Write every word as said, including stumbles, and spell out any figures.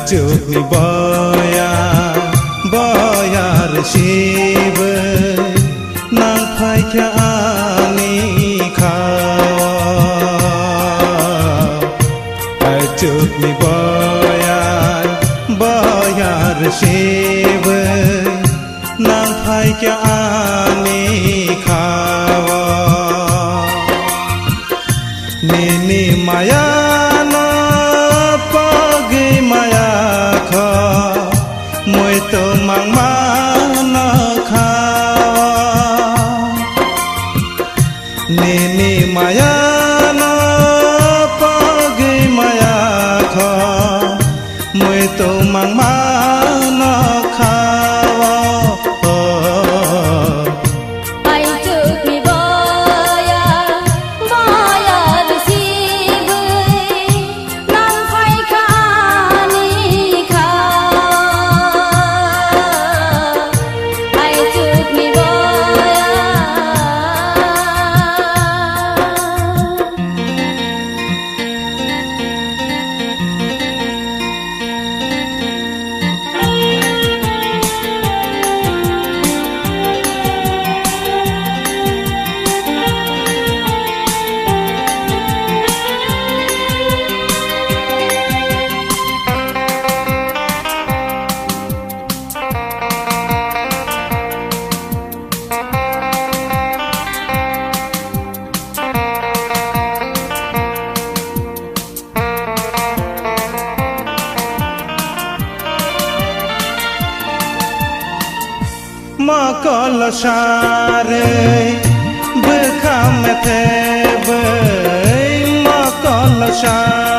Chukni boya, boya rwsibwi nang phaikha ani khao. Chukni boya, boya rwsibwi nang phaikha ani khao. Nini maya no pagwi maya kho, muitu mangma no khao. Nini maya no pagwi maya kho, muitu mangma no khao. Aichukni boya, boya rwsibwi nang phaikha ani khao. Aichukni boya. Mokol sare bwkha methe bwi mokol sare.